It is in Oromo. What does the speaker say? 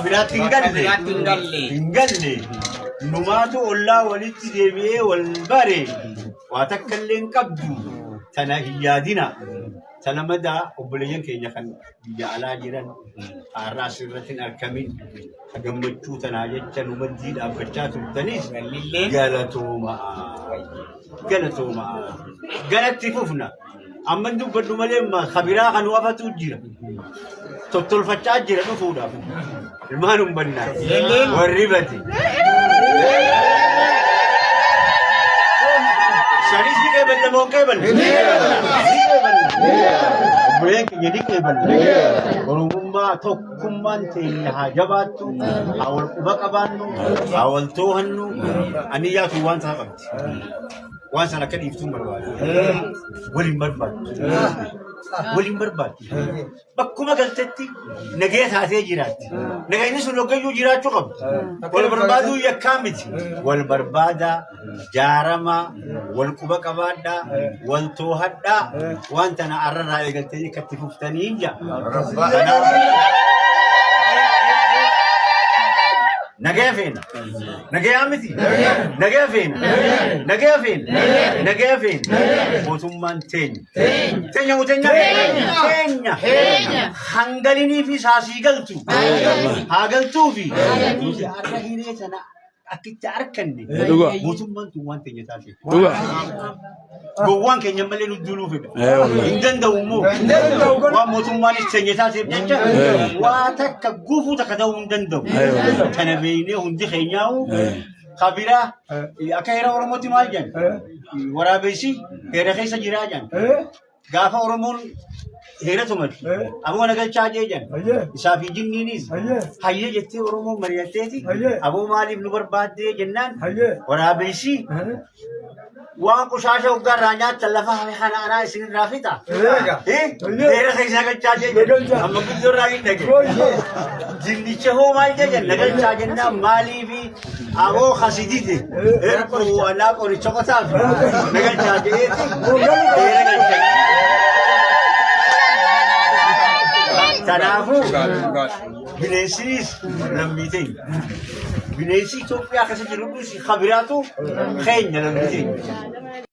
Biraatti hin galle. Biraatti hin galle. Hin galle. Numaatu ollaa walitti deebi'ee wal bare. Waa takka illee hin qabdu. Tana hin yaadina. Tana madaa obboleeyyan keenya kan biyya alaa jiran har'a asirratti hin argamin ka gammachuu tanaa jecha nu maddii dhaabbachaa turtanis Gallillee. galatoomaa. Galatoomaa. Galatti fufna. Amma hin dubbadhu malee kabiraa kan nu hafatu jira. Tottolfachaa jira dhufuudhaaf. Ilmaan ummannaa. Warri bade. Sanis ni qeeballa moo hin qeeballe? Ni qeeballa. Obboleen keenya ni qeeballa. Oromummaa tokkummaan teenya haa jabaattu, haa wal quba qabaannu, haa wal toohannu. Ani yaatu waan isaa qabdi. Waan sana akka dhiiftuun barbaada. Waliin barbaaddu. Waliin barbaaddu. Bakkuma galtetti nagaya taatee jiraatti. Nagayni sun hoggayyuu jiraachuu qabu. Wal barbaaduu yakkaa miti. Wal barbaadaa, jaaramaa, wal quba qabaadhaa, wal toohadhaa, waan tana arrarraa eegaltanii akka itti fuftanii hin jaa. Nagaya feena. Nagayaa miti. Nagaya feena. Nagaya feena. Nagaya feena. Mootummaan teenya. Teenya moo teenya? Teenya. Hangalinii fi saasii galtu. Haa galtuu fi nuti har'a hiree sana akkitti arkanne Dhugaa. mootummaan tun waan teenya taate. Dhugaa. Gowwaan keenya malee nu duuluu fedha. Eh, wallahi. Hin danda'u immoo. Waan mootummaanis teenya taateef jecha waa takka gufuu takka ta'uu hin danda'u. Eh, wallahi. Kana beeknee hundi keenyaa'u Eh. kabiraa akka heera Oromootti maal jedhan? Waraabessi heera keessa jiraa jedhan. Gaafa Oromoon heera tumatu aboo na galchaa jee jedhan. Isaa fi jinniinis hayyee jettee Oromoon mari'atteeti aboo maaliif nu barbaaddee jennaan waraabessi waan qushaasha hoggaa irraa nyaattan lafa hafe kana anaa isin irraa fixa. Heera keessaa galchaa jee jedhan. Amma guddoo irraa hin dhage. Jinnicha hoo maal jee jedhan na galchaa jennaan maaliifi Aboo kasidide erquu alaa qoricha qotaaf na galchaa jedheeti seera galchan. Kanaafuu bineensinis lammii teenya. Bineensi Itoophiyaa keessa jiru kabiraatu keenya lammii teenya.